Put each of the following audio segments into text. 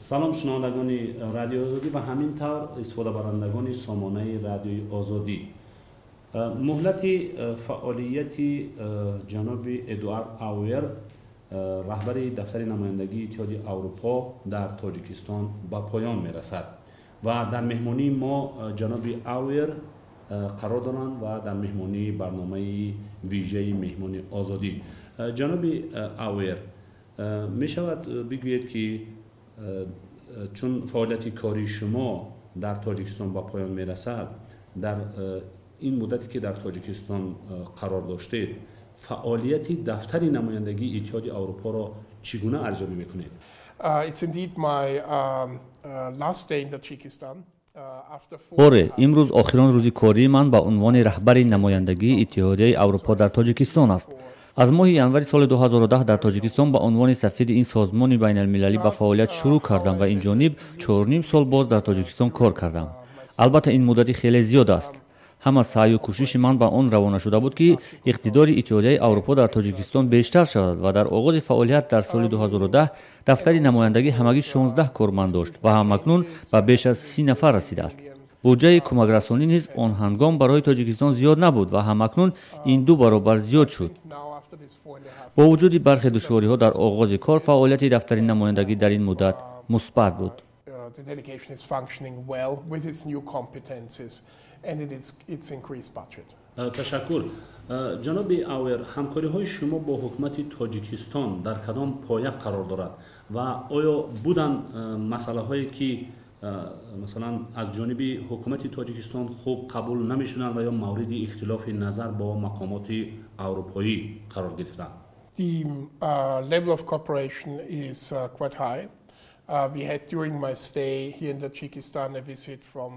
Салом, шунавандагони Радиои Озодӣ ва ҳамин тавр истифодабарандагони сомонаи Радиои Озодӣ. Муҳлати фаъолияти ҷаноби Эдуард Ауэр, раҳбари дафтари намояндагии Иттиҳоди Аврупо дар Тоҷикистон, ба поён мерасад ва дар меҳмонии мо ҷаноби Ауэр қарор доранд ва дар меҳмонии барномаи вижаи Меҳмони Озодӣ. Ҷаноби Ауэр, мешавад бигӯед, ки чун фаъолияти кории шумо дар Тоҷикистон ба поён мерасад, дар ин муддате, ки дар Тоҷикистон қарор доштед, фаъолияти дафтари намояндагии Иттиҳоди Аврупоро чӣ гуна арзёбӣ мекунед? It's indeed my last day in Tajikistan. Оре, имрӯз охирон рӯзи кории ман ба унвони раҳбари намояндагии Иттиҳодияи Аврупо дар Тоҷикистон аст. Аз моҳи январи соли 2010 дар Тоҷикистон ба унвони сафири ин созмони байналмилалӣ ба фаъолият шурӯъ кардам ва инҷониб 4,5 сол боз дар Тоҷикистон кор кардам. Албатта, ин муддати хеле зиёд аст. Ҳама саъю кӯшиши ман ба он равона шуда буд, ки иқтидори Иттиҳодияи Аврупо дар Тоҷикистон бештар шавад ва дар оғози фаъолият дар соли 2010 дафтари намояндагӣ ҳамагӣ 16 корманд дошт ва ҳамакнун ба беш аз 30 нафар расидааст. Буҷаи кӯмакрасонӣ низ он ҳангом барои Тоҷикистон зиёд набуд ва ҳамакнун ин ду баробар зиёд шуд. Бо вуҷуди бархе душвориҳо дар оғози кор, фаъолияти дафтари намояндагӣ дар ин муддат мусбат буд. The delegation is functioning well with its new competences and in its increased budget. Ташаккур. Ҷаноби Ауэр, ҳамкориҳои шумо бо ҳукумати Тоҷикистон дар кадом поя қарор дорад ва оё буданд масъалаҳое, ки масалан аз ҷониби ҳукумати Тоҷикистон хуб қабул намешуданд ва ё мавриди ихтилофи назар бо мақомоти аврупоӣ қарор гирифтанд? The level of cooperation is quite high. We had during my stay here in Tajikistan a visit from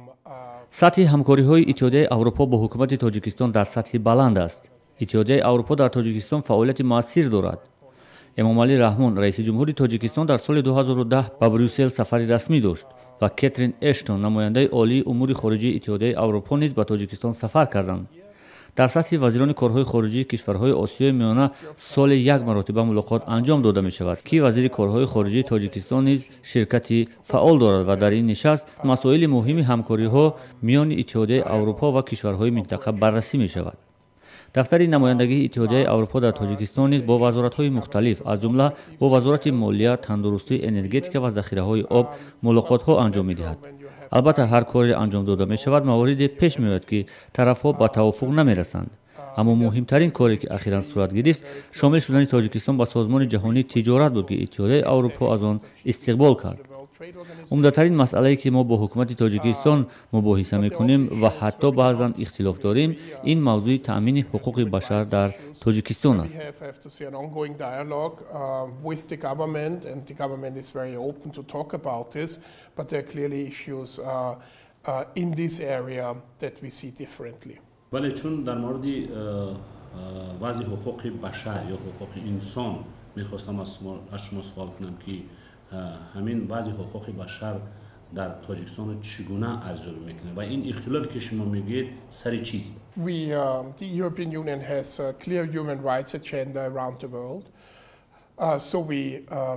Сатҳи ҳамкориҳои Иттиҳодияи Аврупо бо ҳукумати Тоҷикистон дар сатҳи баланд аст. Иттиҳодияи Аврупо дар Тоҷикистон фаъолияти муассир дорад. Эмомалӣ Раҳмон, раиси ҷумҳури Тоҷикистон, дар соли 2010 ба Брюссел сафари расмӣ дошт ва Кетрин Эштон, намояндаи олии умури хориҷии Иттиҳодияи Аврупо, низ ба Тоҷикистон сафар карданд. Дар сатҳи вазирони корҳои хориҷии кишварҳои Осиёи Миёна соле як маротиба мулоқот анҷом дода мешавад, ки вазири корҳои хориҷии Тоҷикистон низ ширкати фаъол дорад ва дар ин нишаст масоили муҳими ҳамкориҳо миёни Иттиҳодияи Аврупо ва кишварҳои минтақа баррасӣ мешавад. Дафтари намояндагии Иттиҳодияи Аврупо дар Тоҷикистон низ бо вазоратҳои мухталиф, аз ҷумла бо вазорати молия, тандурустӣ, энергетика ва захираҳои об мулоқотҳо анҷом медиҳад. Албатта, ҳар коре анҷом дода мешавад, мавориде пеш меояд, ки тарафҳо ба тавофуқ намерасанд. Аммо муҳимтарин коре, ки ахиран сурат гирифт, шомил шудани Тоҷикистон ба Созмони ҷаҳонии тиҷорат буд, ки Иттиҳодияи Аврупо аз он истиқбол кард. Умдатарин масъалае, ки мо бо ҳукумати Тоҷикистон мубоҳиса мекунем ва ҳатто баъзан ихтилоф дорем, ин мавзӯи таъмини ҳуқуқи башар дар Тоҷикистон аст. We have, I have to say, an ongoing dialogue with the government, and the government is very open to talk about this, but there are clearly issues in this area that we see differently. Вале чун дар мавриди вазъи ҳуқуқи башар ё ҳуқуқи инсон мехостам аз шумо суол кунам, ки ҳамин вазъи ҳуқуқи башар дар Тоҷикистонро чӣ гуна арзёбӣ мекунед ва ин ихтилофе, ки шумо мегӯед, сари чист? The European Union has a clear human rights agenda around the world. So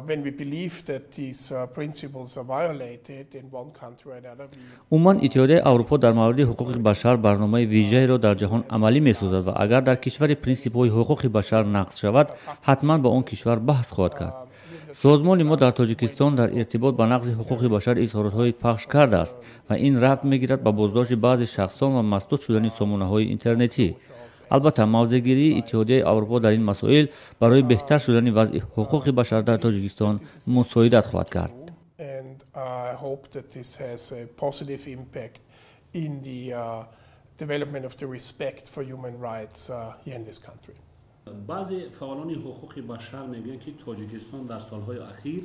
when we believe that these principles are violated in one country or another, we Умуман, Иттиҳодияи Аврупо дар мавриди ҳуқуқи башар барномаи вижаеро дар ҷаҳон амалӣ месозад ва агар дар кишваре принсипҳои ҳуқуқи башар нақз шавад, ҳатман ба он кишвар баҳс хоҳад кард. Созмони мо дар Тоҷикистон дар иртибот ба нақзи ҳуқуқи башар изҳоротҳое пахш кардааст ва ин рабт мегирад ба боздошти баъзе шахсон ва масдуд шудани сомонаҳои интернетӣ. Албатта, мавзеъгирии Иттиҳодияи Аврупо дар ин масоил барои беҳтар шудани вазъи ҳуқуқи башар дар Тоҷикистон мусоидат хоҳад кард. And I hope that this has a positive impact in the development of the respect for human rights here in this country. Баъзе фаъолони ҳуқуқи башар мегӯянд, ки Тоҷикистон дар солҳои ахир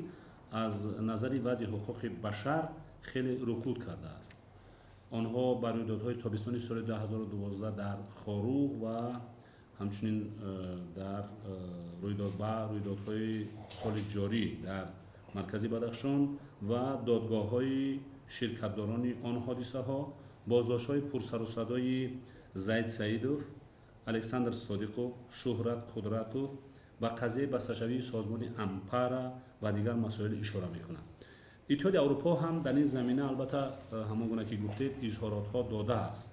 аз назари вазъи ҳуқуқи башар хеле рукуд кардааст. Онҳо ба рӯйдодҳои тобистони соли 2012 дар Хоруғ ва ҳамчунин дар рӯйдод ба рӯйдодҳои соли ҷорӣ дар маркази Бадахшон ва додгоҳҳои ширкатдорони он ҳодисаҳо, боздоштҳои пурсарусадои Зайд Саидов, Александр Содиқов, Шуҳрат Қудратов ва қазияи басташавии созмони Ампара ва дигар масоил ишора мекунанд. Иттиҳоди Аврупо ҳам дар ин замина, албатта, ҳамон гуна ки гуфтед, изҳоротҳо додааст.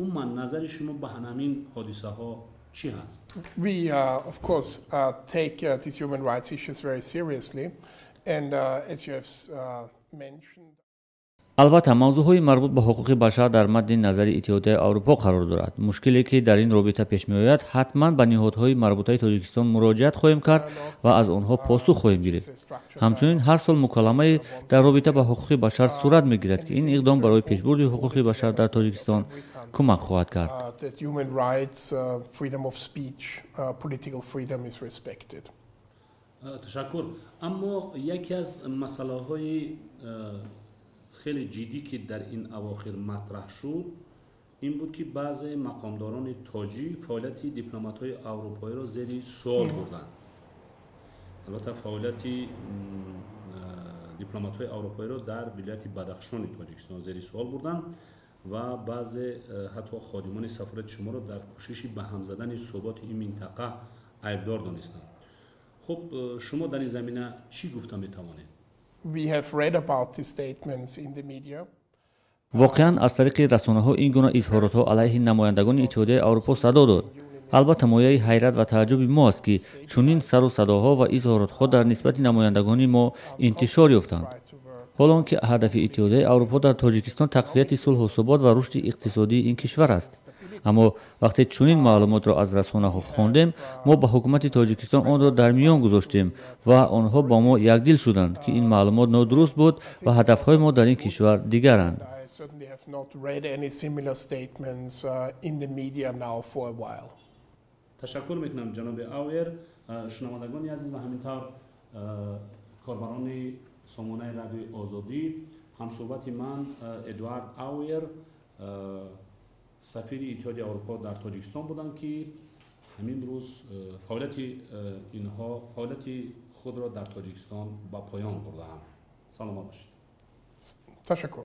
Умуман, назари шумо ба ҳамин ҳодисаҳо чӣ ҳаст? We, of course, take these human rights issues very seriously. And as you have mentioned, Албатта, мавзӯъҳои марбут ба ҳуқуқи башар дар мадди назари Иттиҳодияи Аврупо қарор дорад. Мушкиле, ки дар ин робита пеш меояд, ҳатман ба ниҳодҳои марбутаи Тоҷикистон муроҷиат хоҳем кард ва аз онҳо посух хоҳем гирифт. Ҳамчунин, ҳар сол муколамае дар робита ба ҳуқуқи башар сурат мегирад, ки ин иқдом барои пешбурди ҳуқуқи башар дар Тоҷикистон кӯмак хоҳад кард. That human rights, freedom of speech, political freedom is respected. Ташаккур. Аммо яке аз масъалаҳои хеле ҷиддӣ, ки дар ин авохир матраҳ шуд, ин буд, ки баъзе мақомдорони тоҷик фаъолияти дипломатҳои аврупоиро зери суол бурданд. Албатта, фаъолияти дипломатҳои аврупоиро дар вилояти Бадахшони Тоҷикистон зери суол бурданд ва баъзе ҳатто ходимони сафорати шуморо дар кӯшиши ба ҳам задани суботи ин минтақа айбдор донистанд. Хуб, шумо дар ин замина чӣ гуфта метавонед? We have read about these statements in the media. Воқеан, аз тариқи расонаҳо ин гуна изҳоротҳо алайҳи намояндагони Иттиҳодияи Аврупо садо дод. Албатта, мояи ҳайрат ва тааҷҷуби мо аст, ки чунин сару садоҳо ва изҳоротҳо дар нисбати намояндагони мо интишор ёфтанд, ҳол он ки ҳадафи Иттиҳодияи Аврупо дар Тоҷикистон тақвияти сулҳу субот ва рушди иқтисодии ин кишвар аст. Аммо вақте чунин маълумотро аз расонаҳо хондем, мо ба ҳукумати Тоҷикистон онро дар миён гузоштем ва онҳо бо мо якдил шуданд, ки ин маълумот нодуруст буд ва ҳадафҳои мо дар ин кишвар дигаранд. I certainly have not read any similar statements in the media now for a while. Ташаккур мекунам, ҷаноби Ауер. Шунавандагони азиз ва ҳамин тавр корбарони сомонаи Радиои Озодӣ, ҳамсӯҳбати ман Эдуард Ауер, сафири Иттиҳоди Аврупо дар Тоҷикистон буданд, ки ҳамин рӯз фаъолияти инҳо фаъолияти худро дар Тоҷикистон ба поён бурдаанд. Саломат бошед. Ташаккур.